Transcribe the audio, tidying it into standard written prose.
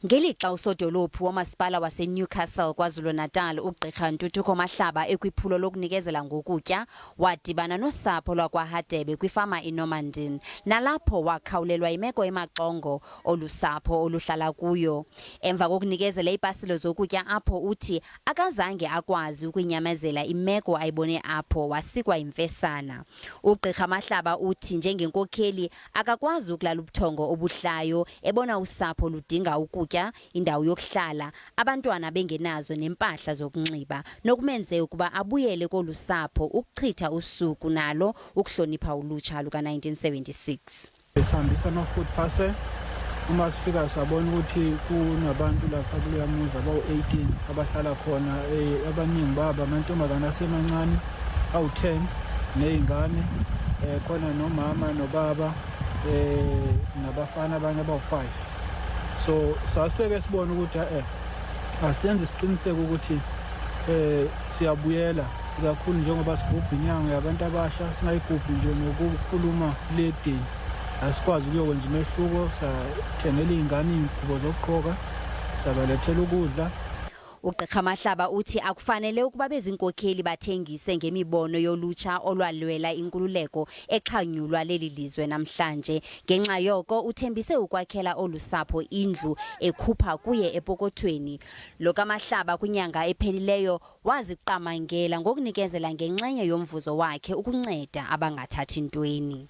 Ngelixa usodolophu womasipala waseNewcastle KwaZulu-Natal uGqirha Ntuthuko Mahlaba ekwiphulo lokunikezela ngokutya, wadibana nosapho lwakwaHadebe kwifama iNormandin, nalapho wakhawulelwa yimeko emaxongo olu sapho oluhlala kuyo. Emva kokunikezela iipasile zokutya apho uthi akazange akwazi ukuyinyamezela imeko ayibone apho wasikwa yimfesana. UGqirha Mahlaba uthi njengenkokheli akakwazi ukulala ubuthongo obuhlayo ebona usapho ludinga ukutya, indawo yokuhlala, abantwana bengenazo nempahla zokunxiba, nokumenze ukuba abuyele kolu sapho ukuchitha usuku nalo ukuhlonipha ulutsha luka-1976. Sihambisa ama-food parcel. Uma sifika sabona ukuthi kunabantu lapha kuleya muzi abawu-18 abahlala khona, abaningi babo amantombazane asemancane awu-10 ney'ngane, khona nomama nobaba, nabafana abanye abawu-5. So saseke sibona ukuthi asenze isiqiniseko ukuthi siyabuyela kakhulu njengoba sigubha inyanga yabantu abasha, singayigubhi nje ngokukhuluma ledini, asikwazi ukuyokwenza umehluko. Sathengela iy'ngane iy'ngubo zokugqoka, sabalethela ukudla. UGqirha Mahlaba uthi akufanele ukuba bezinkokheli bathengise ngemibono yolutsha olwalwela inkululeko exhanyulwa leli lizwe namhlanje. Ngenxa yoko uthembise ukwakhela olu sapho indlu ekhupha kuye epokothweni. Lo kaMahlaba kwinyanga ephelileyo waziqamangela ngokunikezela ngenxenye yomvuzo wakhe ukunceda abangathathi ntweni.